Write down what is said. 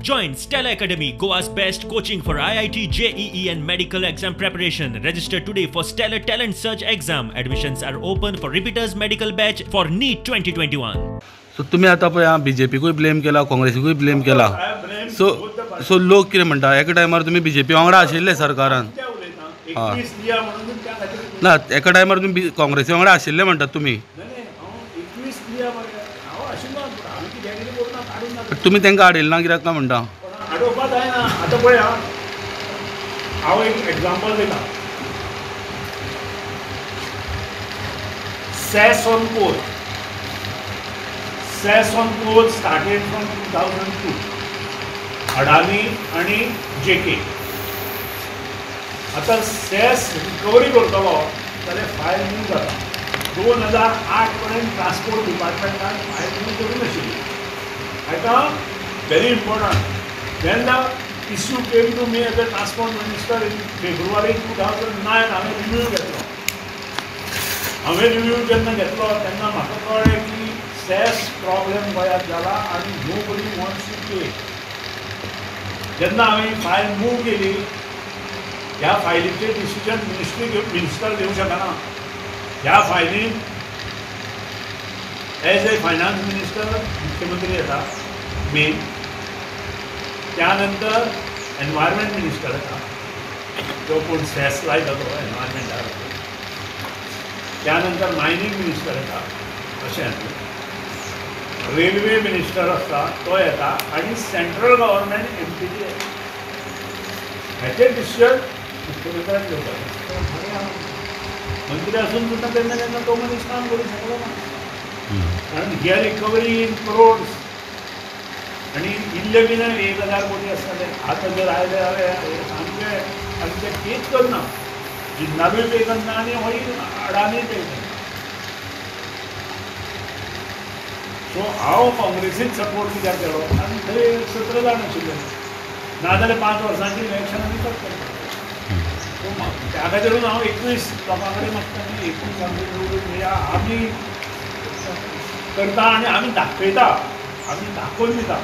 Join Stellar Academy, Goa's best coaching for IIT, JEE and medical exam preparation. Register today for Stellar Talent Search exam. Admissions are open for repeaters medical batch for NEET 2021. So तुम्ही आता पळय बीजेपीकूय blame केला, काँग्रेसीकूय blame केला. So so लोक कितें म्हणटा, एका टायमार तुमी बीजेपी वांगडा आशिल्ले सरकारान. ना, एका टायमार तुमी काँग्रेसी वांगडा आशिल्ले म्हणटात तुमी. तुमी तांकां हाडिल्लें ना कित्याक काय म्हणटा? हाडोवपा जायना. आतां पळय हांव एक एग्जाम्पल दिता. Cess on coal, cess on coal started from 2002, Adani आनी जे के. आतां सेस रिकवरी करतलो जाल्यार फायल मूव जाता. 2008 पर्यंत ट्रान्सपोर्ट डिपार्टमेंटान फायल मूव करूंक नाशिल्ली. आतां very important, when the issue came to me as a transport minister in February 2009, हांवें रिव्यू घेतलो. हांवें रिव्यू जेन्ना घेतलो तेन्ना म्हाका कळ्ळें की सेस प्रॉब्लेम गोंयांत जाला आनी नोबडी वॉन्ट्स टू पे. जेन्ना हांवें फायल मूव केली, ह्या फायलीचें डिसिजन मिनिस्ट्री मिनिस्टर घेवंक शकना. ह्या फायलीन एज ए फायनान्स मिनिस्टर मुख्यमंत्री येता मेन, त्यानंतर एनवायरमेंट मिनिस्टर येता, तो कोण सेस लायता तो एनवायरमेंटाक, त्यानंतर मायनींग मिनिस्टर येता, अशें येतलें, रेल्वे मिनिस्टर आसता तो येता, आनी सेंट्रल गव्हर्मेंट एमपीटी येता. हाचें डिसिजन मुख्यमंत्र्यान घेवपाचें. मंत्री आसून सुद्दां तेन्ना तेन्ना तो मनीस काम करूंक शकलो ना, कारण here recovery in crores आनी इल्ले बी न्हय 1000 कोटी आसताले. आतां जर आयले जाल्यार सामकें आनी ते पेच करना, जिन्नालूय पे करना आनी होय अडानीय पे करना. सो हांव काँग्रेसीक सपोर्ट कित्याक केलो, आनी थंय 17 जाण आशिल्ले, नाजाल्यार 5 वर्सांची इलेक्शन आमी करतले. सो त्या खातीरून हांव 21 लोकां कडेन मागता न्ही, 21 आमी निवडून येया, आमी करता आनी आमी दाखयता, आमी दाखोवन दिता.